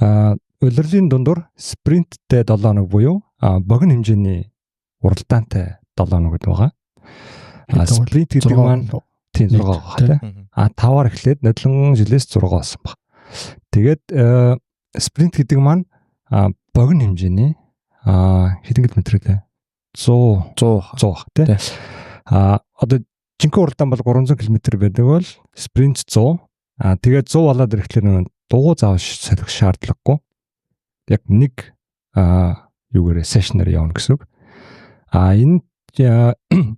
Улирлын дундуур спринттэй 7 хоног буюу богино хэмжээний уралдаантай 7 хоног гэдэг байгаа. Спринт гэдэг маань тийм 6 байгаа тийм. 5-аар эхлээд нодлон жилээс 6 болсон баг. Тэгээд спринт гэдэг маань богино хэмжээний хэдэн километр вэ? 100 100 100 тий. Одоо жинхэнэ уралдаан бол 300 км байдаг бол спринт 100. Тэгээд 100 болоод ирэхлээр нэг дугуй заавал солих шаардлагагүй. Яг нэг юугаарэ session ээр явна гэсэн үг. Энэ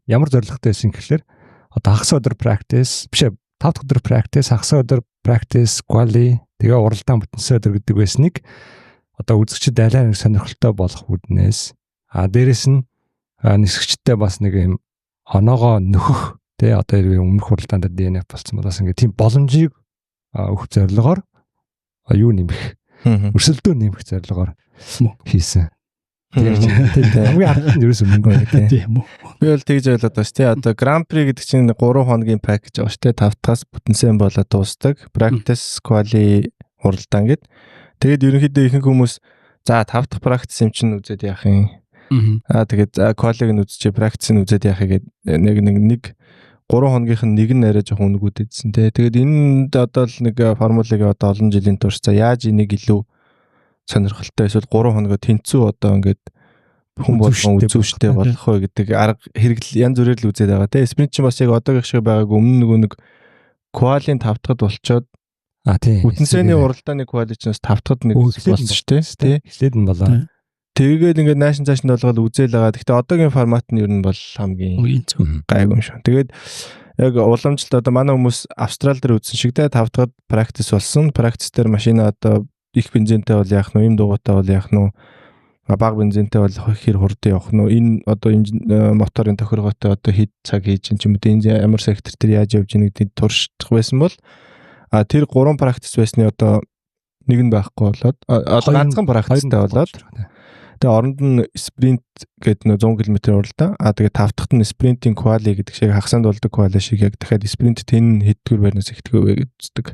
ямар зорилготой байсан гэхлээр одоо хагас өдөр practice биш ээ, 5 дахь өдөр practice, хагас өдөр practice, quali, тэгээ уралдаан бүтэнсэн өдөр гэдэг байсныг одоо үзэгчид алай нэг сонирхолтой болох үүднээс, дээрэс нь нисгчтэй бас нэг юм оноогоо нөхөх тий, одоо өмнөх уралдаан дээр DNF болсон бол бас ингээ тийм боломжийг өгөх зорилгоор, юу нэмэх, өрсөлдөө нэмэх зорилгоор хийсэн. Тийм, хамгийн ард нь ерөөсөө мөнгө байна. Тийм үү. Би бол тэгж ойлгоод байна шүү дээ. Одоо Grand Prix гэдэг чинь 3 хоногийн package байгаа шүү дээ. 5 дахаас бүтэнсэн болоод дуусдаг. Practice, quali, уралдаан гэд. Тэгээд ерөнхийдөө ихэнх хүмүүс за 5 дахь practice юм чинь үзээд яах юм. Тэгээд за quali-г нь үзчихээ, practice нь үзээд яах гээд нэг 3 хоногийнх нь нэг нь арай жоохон үнэгүйдээдсэн те. Тэгээд энэ одоо л нэг формулыг одоо олон жилийн турш за яаж энийг илүү сонирхолтой эсвэл 3 хоногоо тэнцүү одоо ингээд хүн болгон үзүүштэй болох вэ гэдэг арга хэрэгэл янз бүрээр л үзээд байгаа те. Спринт чинь бас яг одоогийнх шиг байгаагүй, өмнө нөгөө нэг quali-н тавтахад болчоод Тийм. Бүтэнсэний уралдааны quali чинь бас тавтахад нэг болсон шүү дээ. Тий. Эхлээд нь болоо. Тэгээд ингээд наашин цааш нь болгоод үзээл байгаа. Гэхдээ одоогийн формат нь ер нь бол хамгийн гайгүй юм шүү. Тэгээд яг уламжлалт одоо манай хүмүүс Австрал дээр үзсэн шиг те, тав дахьад practice болсон. Practice дээр машина одоо их бензинтэй бол яах нь, ийм дугуйтай бол яах нь, бага бензинтэй бол хэр хурдан явах нь, энэ одоо энэ моторын тохиргоотой одоо хэд цаг хийж чинь ч юм уу, энэ ямар сектор дээр яаж явж ийн гэдгийг турших байсан бол тэр 3 practice байсны одоо нэг нь байхгүй болоод, одоо ганцхан practice тай болоод, тэгээ оронд нь спринт гэдэг нөө 100 км уралдаан. Тэгээ тав дахьт нь спринтийн quali гэдэг шиг хагасанд болдог quali шиг яг дахиад спринт тэн хэддүгээр байрнаас эхдэг вэ гэж үздэг.